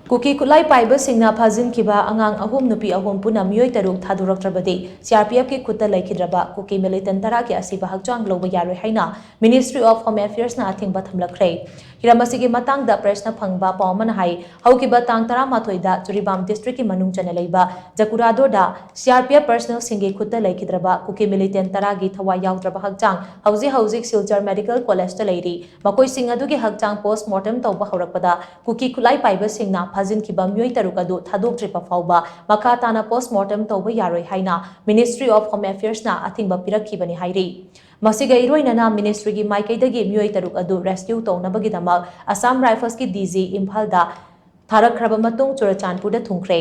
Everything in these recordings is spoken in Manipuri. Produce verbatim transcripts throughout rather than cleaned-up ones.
ꯀꯨꯀꯤ ꯈꯨꯠꯂꯥꯏ ꯄꯥꯏꯕꯁꯤꯡꯅ ꯐꯥꯖꯤꯟꯈꯤꯕ ꯑꯉꯥꯡ ꯑꯍꯨꯝ, ꯅꯨꯄꯤ ꯑꯍꯨꯝ ꯄꯨꯟꯅ ꯃꯤꯑꯣꯏ ꯇꯔꯨꯛ ꯊꯥꯗꯣꯔꯛꯇ꯭ꯔꯕꯗꯤ ꯁꯤ ꯑꯥꯔ ꯄꯤ ꯑꯦꯐꯀꯤ ꯈꯨꯠꯇ ꯂꯩꯈꯤꯗ꯭ꯔꯕ ꯀꯨꯀꯤ ꯃꯤꯂꯤꯇꯦꯟ ꯇꯔꯥꯒꯤ ꯑꯁꯤꯕ ꯍꯛꯆꯥꯡ ꯂꯧꯕ ꯌꯥꯔꯣꯏ ꯍꯥꯏꯅ Ministry of Home Affairsꯅ ꯑꯊꯤꯡꯕ ꯊꯝꯂꯛꯈ꯭ꯔꯦ꯫ ꯍꯤꯔꯝ ꯑꯁꯤꯒꯤ ꯃꯇꯥꯡꯗ ꯄ꯭ꯔꯦꯁꯅ ꯐꯪꯕ ꯄꯥꯎ ꯑꯃꯅ ꯍꯥꯏ, ꯍꯧꯈꯤꯕ ꯇꯥꯡ ꯇꯔꯥꯃꯥꯊꯣꯏꯗ ꯖꯤꯔꯤꯕꯥꯝ ꯗꯤꯁꯇ꯭ꯔꯤꯛꯀꯤ ꯃꯅꯨꯡ ꯆꯟꯅ ꯂꯩꯕ ꯖꯀꯨꯔꯥꯗꯣꯔꯗ ꯁꯤ ꯑꯥꯔ ꯄꯤ ꯑꯦꯐ ꯄꯔꯁꯅꯦꯜꯁꯤꯡꯒꯤ ꯈꯨꯠꯇ ꯂꯩꯈꯤꯗ꯭ꯔꯕ ꯀꯨꯀꯤ ꯃꯤꯂꯤꯇꯦꯟ ꯇꯔꯥꯒꯤ ꯊꯋꯥꯏ ꯌꯥꯎꯗ꯭ꯔꯕ ꯍꯛꯆꯥꯡ ꯍꯧꯖꯤꯛ ꯍꯧꯖꯤꯛ ꯁꯤꯜꯆꯔ ꯃꯦꯗꯤꯀꯦꯜ ꯀꯣꯂꯦꯖꯇ ꯂꯩꯔꯤ꯫ ꯃꯈꯣꯏꯁꯤꯡ ꯑꯗꯨꯒꯤ ꯍꯛꯆꯥꯡ ꯄꯣꯁꯃꯣꯔꯇꯦꯝ ꯇꯧꯕ ꯍꯧꯔꯛꯄꯗ ꯀꯨꯀꯤ ꯈꯨꯠꯂꯥꯏ ꯄꯥꯏꯕꯁꯤꯡꯅ ꯐꯥꯖꯤꯟꯈꯤꯕ ꯃꯤꯑꯣꯏ ꯇꯔꯨꯛ ꯑꯗꯨ ꯊꯥꯗꯣꯛꯇ꯭ꯔꯤꯕ ꯐꯥꯎꯕ ꯃꯈꯥ ꯇꯥꯅ ꯄꯣꯁꯃꯣꯔꯇꯦꯝ ꯇꯧꯕ ꯌꯥꯔꯣꯏ ꯍꯥꯏꯅ Ministry of Home Affairsꯅ ꯑꯊꯤꯡꯕ ꯄꯤꯔꯛꯈꯤꯕꯅꯤ ꯍꯥꯏꯔꯤ꯫ ꯃꯁꯤꯒ ꯏꯔꯣꯏꯅꯅ ministryꯒꯤ ꯃꯥꯏꯀꯩꯗꯒꯤ ꯃꯤꯑꯣꯏ ꯇꯔꯨꯛ ꯑꯗꯨ ꯔꯦꯁꯀ꯭ꯌꯨ ꯇꯧꯅꯕꯒꯤꯗꯃꯛ ꯑꯁꯥꯝ ꯔꯥꯏꯐꯜꯁꯀꯤ ꯗꯤ ꯖꯤ ꯏꯝꯐꯥꯜꯗ ꯊꯥꯔꯛꯈ꯭ꯔꯕ ꯃꯇꯨꯡ ꯆꯨꯔꯆꯥꯟꯄꯨꯔꯗ ꯊꯨꯡꯈ꯭ꯔꯦ꯫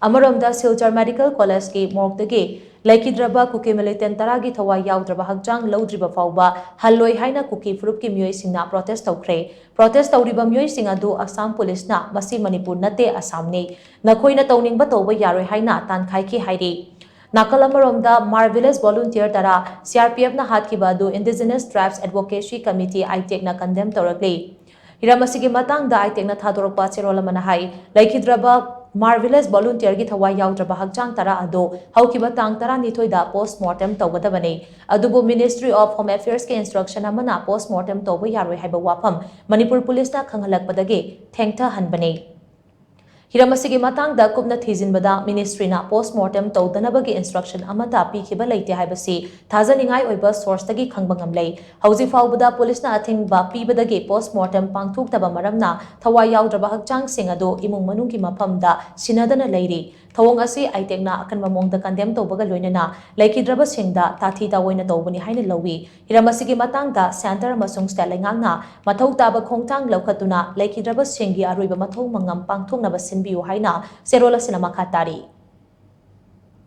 ꯑꯃꯔꯣꯝꯗ ꯁꯤꯜꯆꯔ ꯃꯦꯗꯤꯀꯦꯜ ꯀꯣꯂꯦꯖꯀꯤ ꯃꯣꯔꯒꯇꯒꯤ ꯂꯩꯈꯤꯗ꯭ꯔꯕ ꯀꯨꯀꯤ ꯃꯤꯂꯤꯇꯦꯟ ꯇꯔꯥꯒꯤ ꯊꯋꯥꯏ ꯌꯥꯎꯗ꯭ꯔꯕ ꯍꯛꯆꯥꯡ ꯂꯧꯗ꯭ꯔꯤꯕ ꯐꯥꯎꯕ ꯍꯜꯂꯣꯏ ꯍꯥꯏꯅ ꯀꯨꯀꯤ ꯐꯨꯔꯨꯞꯀꯤ ꯃꯤꯑꯣꯏꯁꯤꯡꯅ ꯄ꯭ꯔꯣꯇꯦꯁ ꯇꯧꯈ꯭ꯔꯦ꯫ ꯄ꯭ꯔꯣꯇꯦꯁ ꯇꯧꯔꯤꯕ ꯃꯤꯑꯣꯏꯁꯤꯡ ꯑꯗꯨ ꯑꯁꯥꯝ ꯄꯨꯂꯤꯁꯅ "ꯃꯁꯤ ꯃꯅꯤꯄꯨꯔ ꯅꯠꯇꯦ, ꯑꯁꯥꯝꯅꯤ, ꯅꯈꯣꯏꯅ ꯇꯧꯅꯤꯡꯕ ꯇꯧꯕ ꯌꯥꯔꯣꯏ" ꯍꯥꯏꯅ ꯇꯥꯟꯈꯥꯏꯈꯤ ꯍꯥꯏꯔꯤ꯫ ꯅꯥꯀꯜ ꯑꯃꯔꯣꯝꯗ ꯃꯥꯔ ꯚꯤꯂꯦꯖ ꯚꯣꯂꯨꯟꯇꯤꯌꯔ ꯇꯔꯥ ꯁꯤ ꯑꯥꯔ ꯄꯤ ꯑꯦꯐꯅ ꯍꯥꯠꯈꯤꯕ ꯑꯗꯨ Indigenous Tribes Advocacy Committee, ꯑꯥꯏꯇꯦꯛꯅ condemn ꯇꯧꯔꯛꯂꯤ꯫ ꯍꯤꯔꯝ ꯑꯁꯤꯒꯤ ꯃꯇꯥꯡꯗ ꯑꯥꯏꯇꯦꯛꯅ ꯊꯥꯗꯣꯔꯛꯄ ꯆꯦꯔꯣꯜ ꯑꯃꯅ ꯍꯥꯏ, ꯂꯩꯈꯤꯗ꯭ꯔꯕ ꯃꯥꯔ ꯚꯤꯂꯦꯖ ꯚꯣꯂꯨꯟꯇꯤꯌꯔꯒꯤ ꯊꯋꯥꯏ ꯌꯥꯎꯗ꯭ꯔꯕ ꯍꯛꯆꯥꯡ ꯇꯔꯥ ꯑꯗꯨ ꯍꯧꯈꯤꯕ ꯇꯥꯡ ꯇꯔꯥꯅꯤꯊꯣꯏꯗ ꯄꯣꯁꯃꯣꯔꯇꯦꯝ ꯇꯧꯒꯗꯕꯅꯤ꯫ ꯑꯗꯨꯕꯨ Ministry of Home Affairsꯀꯤ instruction ꯑꯃꯅ ꯄꯣꯁꯃꯣꯔꯇꯦꯝ ꯇꯧꯕ ꯌꯥꯔꯣꯏ ꯍꯥꯏꯕ ꯋꯥꯐꯝ ꯃꯅꯤꯄꯨꯔ ꯄꯨꯂꯤꯁꯅ ꯈꯪꯍꯜꯂꯛꯄꯗꯒꯤ ꯊꯦꯡꯊꯍꯟꯕꯅꯤ꯫ ꯍꯤꯔꯝ ꯑꯁꯤꯒꯤ ꯃꯇꯥꯡꯗ ꯀꯨꯞꯅ ꯊꯤꯖꯤꯟꯕꯗ ministryꯅ ꯄꯣꯁꯃꯣꯔꯇꯦꯝ ꯇꯧꯗꯅꯕꯒꯤ instruction ꯑꯃꯠꯇ ꯄꯤꯈꯤꯕ ꯂꯩꯇꯦ ꯍꯥꯏꯕꯁꯤ ꯊꯥꯖꯅꯤꯡꯉꯥꯏ ꯑꯣꯏꯕ sourceꯇꯒꯤ ꯈꯪꯕ ꯉꯝꯂꯦ꯫ ꯍꯧꯖꯤꯛ ꯐꯥꯎꯕꯗ ꯄꯨꯂꯤꯁꯅ ꯑꯊꯤꯡꯕ ꯄꯤꯕꯗꯒꯤ ꯄꯣꯁꯃꯣꯔꯇꯦꯝ ꯄꯥꯡꯊꯣꯛꯇꯕ ꯃꯔꯝꯅ ꯊꯋꯥꯏ ꯌꯥꯎꯗ꯭ꯔꯕ ꯍꯛꯆꯥꯡꯁꯤꯡ ꯑꯗꯨ ꯏꯃꯨꯡ ꯃꯅꯨꯡꯒꯤ ꯃꯐꯝꯗ ꯁꯤꯟꯅꯗꯅ ꯂꯩꯔꯤ꯫ ꯊꯧꯑꯣꯡ ꯑꯁꯤ ꯑꯥꯏꯇꯦꯛꯅ ꯑꯀꯟꯕ ꯃꯑꯣꯡꯗ ꯀꯟꯗꯦꯝ ꯇꯧꯕꯒ ꯂꯣꯏꯅꯅ ꯂꯩꯈꯤꯗ꯭ꯔꯕꯁꯤꯡꯗ ꯇꯥꯊꯤ ꯇꯥꯑꯣꯏꯅ ꯇꯧꯕꯅꯤ ꯍꯥꯏꯅ ꯂꯧꯏ꯫ ꯍꯤꯔꯝ ꯑꯁꯤꯒꯤ ꯃꯇꯥꯡꯗ centre ꯑꯃꯁꯨꯡ state ꯂꯩꯉꯥꯛꯅ ꯃꯊꯧ ꯇꯥꯕ ꯈꯣꯡꯊꯥꯡ ꯂꯧꯈꯠꯇꯨꯅ ꯂꯩꯈꯤꯗ꯭ꯔꯕꯁꯤꯡꯒꯤ ꯑꯔꯣꯏꯕ ꯃꯊꯧ ꯃꯉꯝ ꯄꯥꯡꯊꯣꯛꯅꯕ ꯁꯤꯟꯕꯤꯌꯨ ꯍꯥꯏꯅ ꯆꯦꯔꯣꯜ ꯑꯁꯤꯅ ꯃꯈꯥ ꯇꯥꯔꯤ꯫